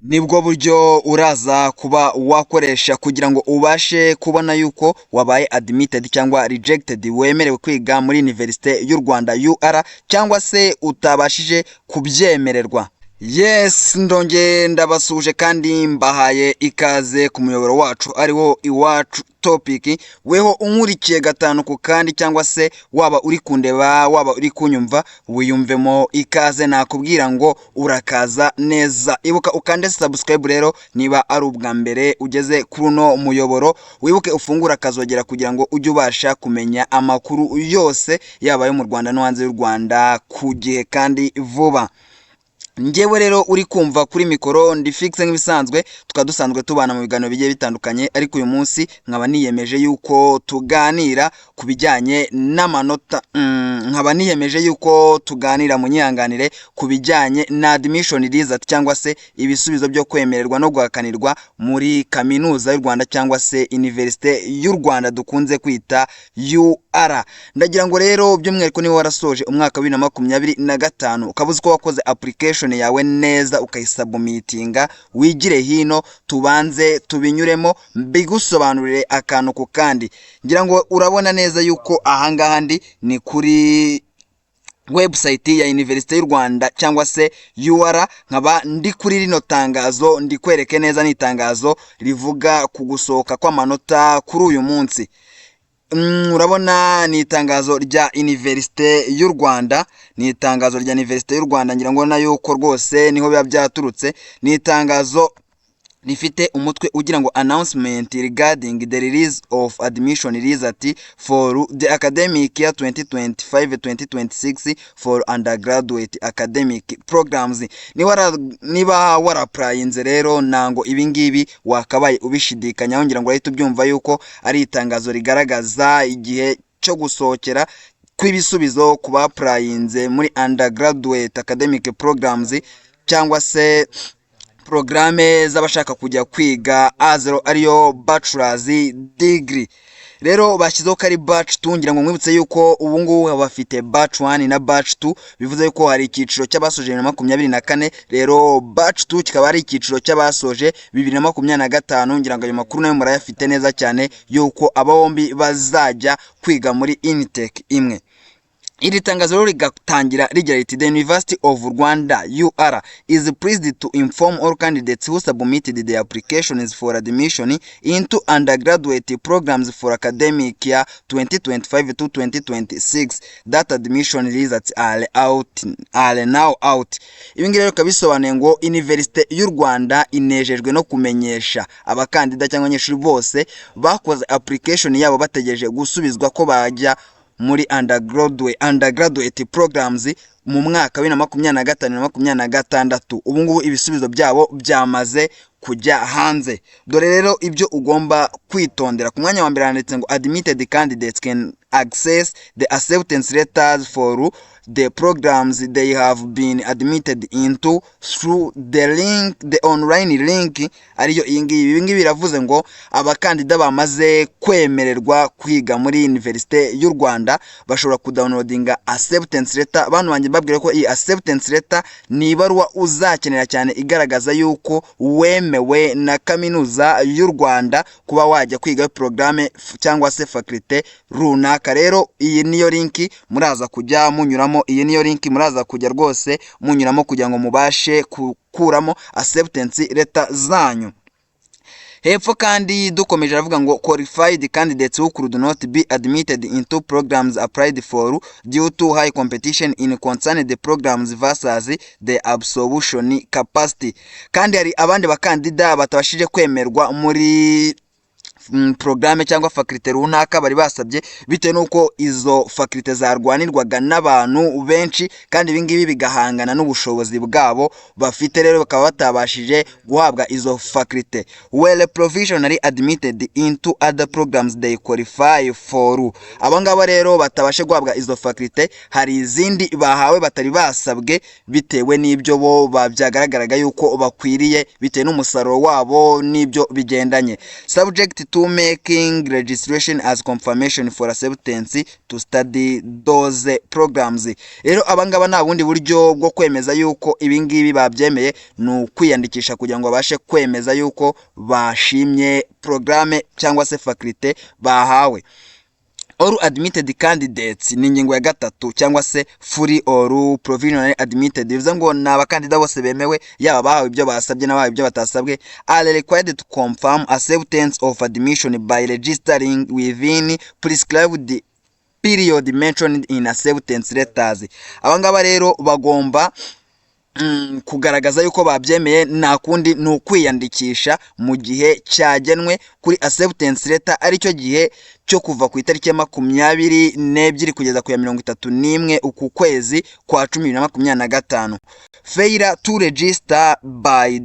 Nibwo buryo uraza kuba wakoresha kugira ngo ubashe kubona yuko wabaye admitted cyangwa rejected, wemerewe kwiga muri Université y'u Rwanda UR cyangwa se utabashije kubyemererwa. Yes, ndongeye ndabasuhuje kandi mbahaye ikaze ku muyoboro wacu ariwo Iwacu Topic. Weho unkurikiye gatanu ku kandi, cyangwa se waba uri kundeba, waba uri kunyumva, wiyumvemo ikaze. Nakubwira ngo urakaza neza. Ibuka ukande subscribe rero niba ari ubwa mbere ugeze kuri uno muyoboro. Wibuke ufungure akazogera kugira ngo ujye ubasha kumenya amakuru yose, yaba ayo mu Rwanda no hanze y'u Rwanda, ku gihe kandi vuba. Njyewe rero uri kumva kuri mikoro ndi Fixe nk'ibisanzwe, tukaba dusanzwe tubana mu biganiro bigiye bitandukanye, ariko uyu munsi nkaba niyemeje yuko tuganira ku bijyanye n'amanota, nkaba niyemeje yuko tuganira, munyihanganire, ku bijyanye na admission result cyangwa se ibisubizo byo kwemererwa no guhakanirwa muri Kaminuza y'u Rwanda cyangwa se Université y'u Rwanda dukunze kwita UR. Ndagira ngo rero by'umwihariko niba warasoje umwaka wa 2025, ukaba uzi ko wakoze application yawe neza ukayisubmittinga, wigire hino tubanze tubinyuremo, mbigusobanurire akantu ku kandi. Ngira ngo urabona neza yuko ahangaha ndi ni kuri website ya Université y'u Rwanda cyangwa se UR, nkaba ndi kuri rino tangazo. Ndi kwereke neza, ni itangazo rivuga ku gusohoka kw'amanota kuri uyu munsi. Urabona ni itangazo rya Université y'u Rwanda, ni itangazo rya Université y'u Rwanda. Ngira ngo na yuko rwose niho biba byaturutse. Ni itangazo rifite umutwe ugira ngo "Announcement regarding the release of admission result for the academic year 2025-2026 for undergraduate academic programs". Niba waraapplyinze rero, ntango ibingibi wakabaye ubishidikanyaho. Ngira ngo urahita ubyumva yuko ari itangazo rigaragaza igihe cyo gusohokera kw'ibisubizo ku baapplyinze muri undergraduate academic programs cyangwa se porogaramu z'abashaka kujya kwiga A0, ariyo bachelor's degree. Rero bashyizeho ko ari batch 2. Ngira ngo nkwibutse yuko ubu ngubu bafite batch 1 na batch 2, bivuze yuko hari icyiciro cy'abasoje 2024, rero batch 2 kikaba ari icyiciro cy'abasoje 2025. Ngira ngo ayo makuru nayo murayafite neza cyane yuko aba bombi bazajya kwiga muri intake imwe. Iri tangazo rero rigatangira rigira riti: "The University of Rwanda UR is pleased to inform all candidates who submitted their applications for admission into undergraduate programs for academic year 2025 to 2026 that admission results are now out." Ibi ngibi rero bikaba bisobanuye ngo Université y'u Rwanda inejejwe no kumenyesha abakandida cyangwa abanyeshuri bose bakoze application yabo bategereje gusubizwa ko bajya muri undergraduate programs mu mwaka wa 2025 na 26. Ubu ngubu ibisubizo byabo byamaze kujya hanze. Dore rero ibyo ugomba kwitondera. Ku mwanya wa mbere handitse ngo: "Admitted candidates can access the acceptance letters for the programs they have been admitted into through the link, the online link", ariyo iyi ngiyi. Ibi ngibi biravuze ngo abakandida bamaze kwemererwa kwiga muri Université y'u Rwanda bashobora kudownloadinga acceptance letter. Bantu banjye, mbabwira ko iyi acceptance letter ni ibaruwa uzakenera cyane igaragaza yuko wemewe na Kaminuza y'u Rwanda kuba wajya kwiga porogaramu cyangwa se faculté runaka. Rero iyi niyo link muraza kujya munyuramo, iyi niyo link muraza kujya rwose munyuramo kugira ngo mubashe gukuramo acceptance letter zanyu. Hepfo kandi dukomeje aravuga ngo: "Qualified candidates who could not be admitted into programs applied for due to high competition in concerned programs versus the absorption capacity." Kandi hari abandi bakandida batabashije kwemerwa muri porogaramu cyangwa faculté runaka bari basabye, bitewe n'uko izo faculté zarwanirwaga n'abantu benshi, kandi ibi ngibi bigahangana n'ubushobozi bwabo bafite, rero bakaba batabashije guhabwa izo faculté, "were provisionally admitted into other programs they qualify for". Aba ngaba rero batabashe guhabwa izo faculté, hari izindi bahawe batari basabwe, bitewe n'ibyo bo byagaragaraga yuko bakwiriye, bitewe n'umusaruro wabo n'ibyo bigendanye, "subject to to making registration as confirmation for acceptance to study those programs. Rero abangaba nta bundi buryo bwo kwemeza yuko ibingibi babyemeye, ni ukwiyandikisha kugira ngo babashe kwemeza yuko bashimye porogaramu cyangwa se faculté bahawe. All admitted candidates, ni ingingo ya gatatu, cyangwa se fully or provisionally admitted, bivuze ngo ni abakandida bose bemewe, yaba bahawe ibyo basabye n'abahawe ibyo batasabwe, are required to confirm acceptance of admission by registering within prescribed period mentioned in acceptance letters. Abangaba rero bagomba kugaragaza yuko babyemeye, nta kundi ni ukwiyandikisha mu gihe cyagenwe kuri acceptance letter, aricyo gihe cyo kuva ku itariki ya 22 kugeza ku ya 31 uku kwezi kwa 10 2025. Failure to register by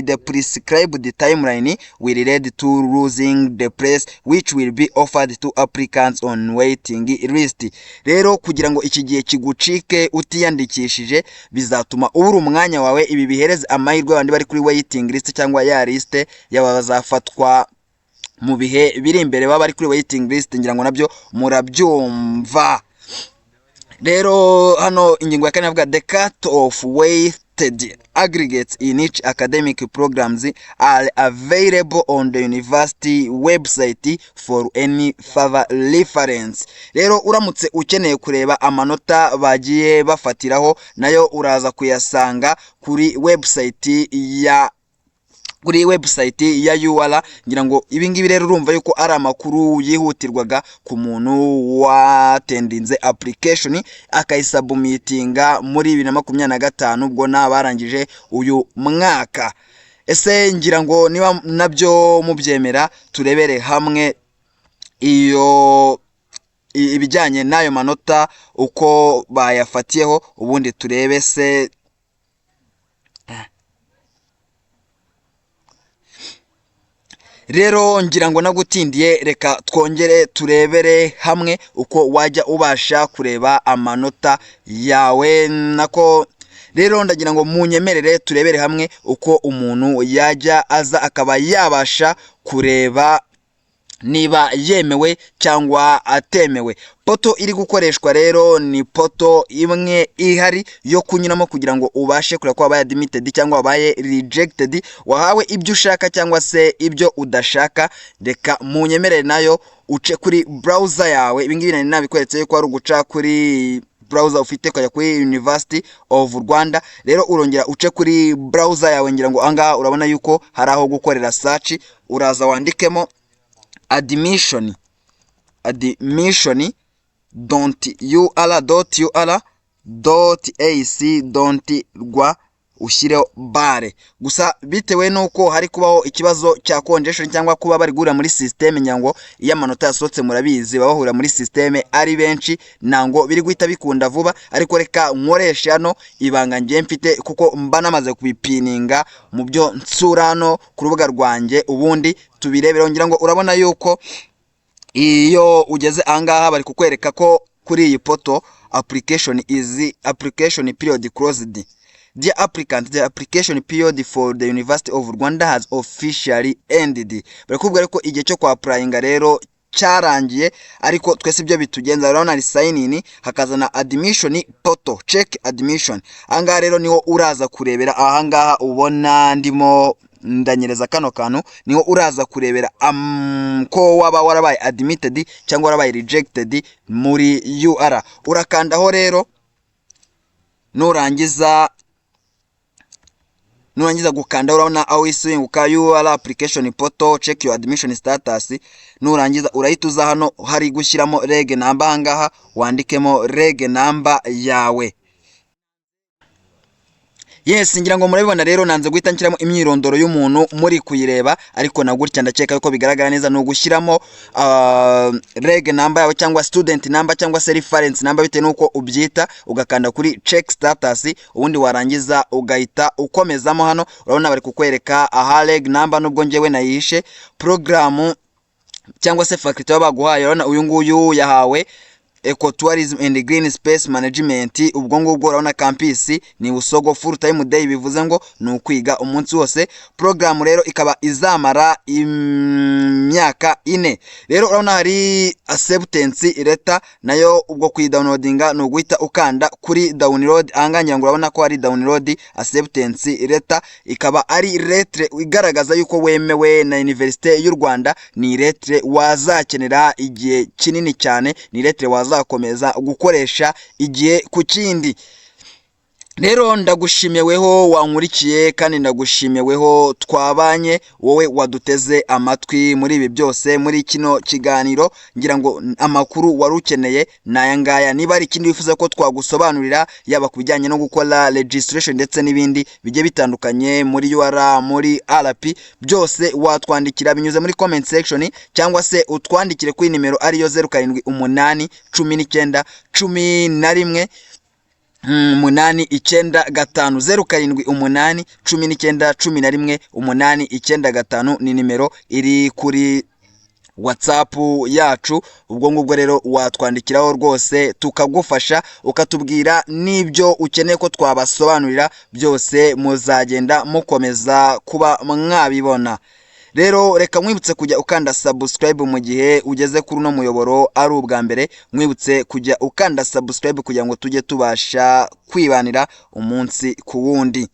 the prescribed timeline will lead to losing the place, which will be offered to applicants on waiting list. Rero kugira ngo iki gihe kigucike utiyandikishije, bizatuma ubura umwanya wawe, ibi bihereze amahirwe abandi bari kuri waiting list, cyangwa ya liste y'aba bazafatwa mu bihe biri imbere baba bari kuri waiting list. Ngira ngo nabyo murabyumva. Rero hano ingingo ya kane avuga: the cut off weighted aggregates in each academic programs are available on the university website for any further reference. Rero uramutse ukeneye kureba amanota bagiye bafatiraho, nayo uraza kuyasanga kuri website ya UR. Ngira ngo ibi ngibi rero urumva yuko ari amakuru yihutirwaga ku muntu watendinze application akayisubmittinga muri 2025, ubwo n'abarangije uyu mwaka. Ese ngira ngo niba nabyo mubyemera, turebere hamwe iyo ibijyanye n'ayo manota uko bayafatiyeho, ubundi turebe se. Rero ngira ngo nagutindiye, reka twongere turebere hamwe uko wajya ubasha kureba amanota yawe. Nako rero ndagira ngo munyemerere turebere hamwe uko umuntu yajya aza akaba yabasha kureba niba yemewe cyangwa atemewe. Portal iri gukoreshwa rero ni portal imwe ihari yo kunyuramo kugira ngo ubashe kureba ko wabaye admitted cyangwa wabaye rejected, wahawe ibyo ushaka cyangwa se ibyo udashaka. Reka munyemerere nayo uce kuri browser yawe. Ibi ngibi nari nabikweretse yuko ari uguca kuri browser ufite ukajya kuri University of Rwanda. Rero urongera uce kuri browser yawe. Ngira ngo ahangaha urabona yuko hari aho gukorera search. Uraza wandikemo admission.ur.ur.ac.rw, ushyireho bare gusa. Bitewe n'uko hari kubaho ikibazo cya congestion cyangwa kuba bari guhurira muri système, ngira ngo iyo amanota yasohotse murabizi baba bahurira muri système ari benshi, ntango biri guhita bikunda vuba. Ariko reka nkoreshe hano ibanga ngiye mfite, kuko mba namaze kubipininga mu byo nsura hano ku rubuga rwanjye, ubundi tubirebere. Ngira ngo urabona yuko iyo ugeze ahangaha bari kukwereka ko kuri iyi portal application is application period closed. Dear applicant, the application period for the University of Rwanda has officially ended. Bari kuvuga ko igihe cyo kwapplyinga rero cyarangiye, ariko twese ibyo bitugenza. Urabona ni sign in, hakazana admission portal, check admission. Ahangaha rero niho uraza kurebera. Ahangaha ubona ndimo ndanyereza kano kantu, niho uraza kurebera ko waba warabaye admitted cyangwa warabaye rejected muri UR. Urakandaho rero, nurangiza gukanda urabona aho isunguka UR application portal, check your admission status. Nurangiza urahita uza hano hari gushyiramo reg number. Ahangaha wandikemo reg number yawe. Yes, ngira ngo murabibona. Rero nanze guhita nshyiramo imyirondoro y'umuntu muri kuyireba, ariko na gutya ndakeka ko bigaragara neza. Ni ugushyiramo reg number yawe cyangwa student number cyangwa se reference number, bitewe n'uko ubyita, ugakanda kuri check status, ubundi warangiza ugahita ukomezamo. Hano urabona bari kukwereka aha reg number, nubwo njyewe nayihishe, program cyangwa se faculty baba baguhaye. Urabona uyu nguyu yahawe Ecotourism and Green Space Management. Ubwo ngubwo urabona campus ni Busogo, full time day, bivuze ngo ni ukwiga umunsi wose. Program rero ikaba izamara imyaka 4. Rero urabona hari acceptance letter nayo, ubwo kuyidownloadinga ni uguhita ukanda kuri download. Ahangaha ngira ngo urabona ko hari download acceptance letter, ikaba ari lettre igaragaza yuko wemewe na Université y'u Rwanda. Ni lettre wazakenera igihe kinini cyane, ni lettre wazakomeza gukoresha igihe ku kindi. Rero ndagushimiye weho wankurikiye, kandi ndagushimiye weho twabanye, wowe waduteze amatwi muri ibi byose, muri kino kiganiro. Ngira ngo amakuru wari ukeneye ni aya ngaya. Niba hari ikindi wifuza ko twagusobanurira, yaba ku bijyanye no gukora registration ndetse n'ibindi bigiye bitandukanye muri UR, muri RP, byose watwandikira binyuze muri comment section, cyangwa se utwandikire kuri nimero ariyo 078 19 11 895, 078 19 11 895, ni nimero iri kuri WhatsApp yacu. Ubwo ngubwo rero watwandikiraho rwose tukagufasha, ukatubwira n'ibyo ukeneye ko twabasobanurira byose, muzagenda mukomeza kuba mwabibona. Rero reka mwibutse kujya ukanda subscribe mu gihe ugeze kuri uno muyoboro ari ubwa mbere. Mwibutse kujya ukanda subscribe kugira ngo tujye tubasha kwibanira umunsi ku wundi.